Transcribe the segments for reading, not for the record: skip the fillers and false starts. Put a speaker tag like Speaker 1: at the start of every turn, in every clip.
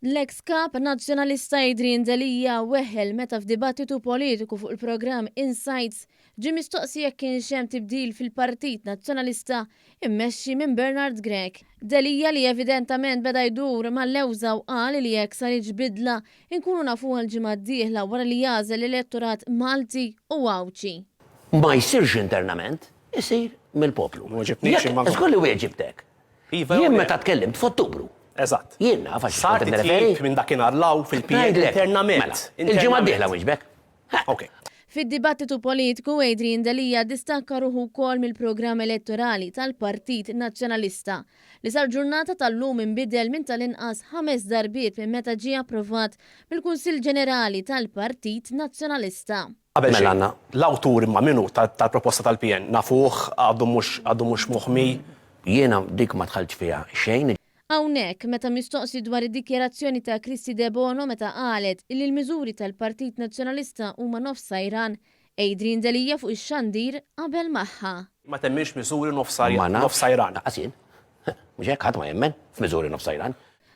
Speaker 1: L-eks Kap Nazzjonalista Adrian Delia weħel meta f'dibattitu politiku fuq il-programm Insights ġie mistoqsi jekk kienx hemm tibdil fil-Partit Nazzjonalista immexxi minn Bernard Grech. Delia li evidentament beda jdur mal-lewża u qal li jekk saritx bidla inkunu nafuha l-ġimgħa d-dieħla wara li jagħżel l-elettorat Malti u Għawdxi.
Speaker 2: Ma jsirx internament, isir mill-poplu.
Speaker 3: Ma weġibtnix imma.
Speaker 2: Żgur li wieġibtek.
Speaker 3: Iva,
Speaker 2: Jien meta tkellimt f'Ottubru.
Speaker 3: Eżatt.
Speaker 2: Jien naf għax
Speaker 3: Sar
Speaker 2: kont qed nirreferi.
Speaker 3: titjib minn dakinhar 'l hawn fil-PN
Speaker 2: Ngħidlek.
Speaker 3: internament.
Speaker 2: Mela, il-ġimgħa d-dieħla wieġbek.
Speaker 3: Ok.
Speaker 1: Fid-dibattitu politiku, Adrian Delia ddistakka ruħu wkoll mill-programm elettorali tal-Partit Nazzjonalista, li sal-ġurnata tal-lum inbidel minn tal-inqas ħames darbiet minn meta ġie approvat mill-Kunsill Ġenerali tal-Partit Nazzjonalista.
Speaker 3: Qabel
Speaker 2: Mela
Speaker 3: xejn,
Speaker 2: għandna.
Speaker 3: l-awtur imma min hu tal-proposta tal-PN? Nafuh, għadu mhux għadu mhux moħmi?
Speaker 2: Jiena dik ma dħaltx fiha xejn.
Speaker 1: Hawnhekk, meta mistoqsi dwar id-dikjarazzjoni ta' Kristy Debono meta qalet illi l-miżuri tal-Partit Nazzjonalista huma nofs sajran, Adrian Delia fuq ix-xandir qabel magħha.
Speaker 3: Ma temminx miżuri nofs
Speaker 2: Ma nafx.
Speaker 3: nofs sajran.
Speaker 2: Lanqas jien. Mhux hekk, ħadd ma jemmen f'miżuri nofs sajran.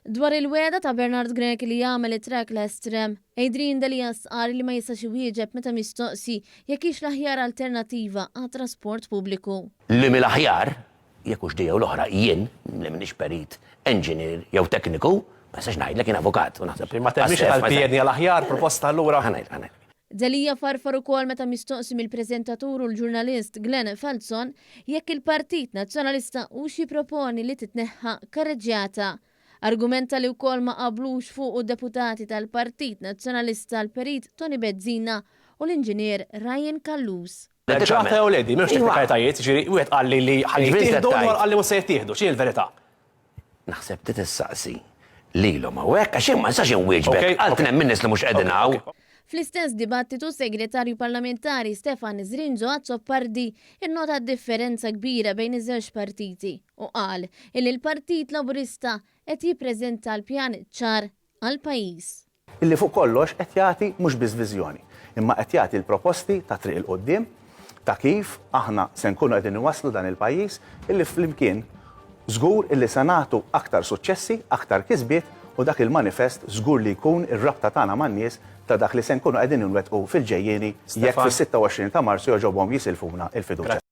Speaker 1: Dwar il-wegħda ta' Bernard Grech li jagħmel it-trackless tram, Adrian Delia stqarr li ma jistax iwieġeb meta mistoqsi jekk hix l-aħjar alternattiva għat-trasport pubbliku.
Speaker 2: Li mill-aħjar, jekk hux di jew l-oħra, jien, li m'iniex perit, engineer jew tekniku, ma nistax ngħidlek, jien avukat u naħseb.
Speaker 3: Ma temminx li tal-PN hija l-aħjar proposta allura?
Speaker 2: Ħa ngħid, ħa ngħid.
Speaker 1: Delia farfar ukoll meta mistoqsi mill-preżentatur u l-ġurnalist Glenn Falzon jekk il-Partit Nazzjonalista hux jipproponi li titneħħa karreġġjata. Argumenta li wkoll ma qablux fuqu d-deputati tal-Partit Nazzjonalista l-Perit Toni Bezzina u l-Inġinier Ryan Callus.
Speaker 3: Ġrata jew le di, m'hemmx teknikalitajiet, jiġifieri wieħed qalli li ħa jittieħdu u l-ieħor qalli mhux se jittieħdu, x'inhi l-verità?
Speaker 2: Naħseb trid issaqsi lilhom hawnhekk għax jien ma nistax inwieġbek għal tnejn min-nies li mhux qegħdin hawn.
Speaker 1: Fl-istess dibattitu, s-Segretarju Parlamentari Stefan Zrinzo Azzopardi nnota d-differenza kbira bejn iż-żewġ partiti u qal illi l-Partit Laburista qed jippreżenta l-pjan ċar għall-pajjiż.
Speaker 4: Illi fuq kollox qed jagħti mhux biss viżjoni, imma qed jagħti l-proposti ta' triq 'il quddiem ta' kif aħna se nkunu qegħdin inwasslu dan il-pajjiż illi flimkien żgur illi se nagħtu aktar suċċessi, aktar kisbiet u dak il-manifest żgur li jkun ir-rabta tagħna man-nies ta' dak li se nkunu qegħdin inwettqu fil-ġejjieni jekk fis-26 ta' Marzu jogħġobhom jisilfuna l-fiduċja.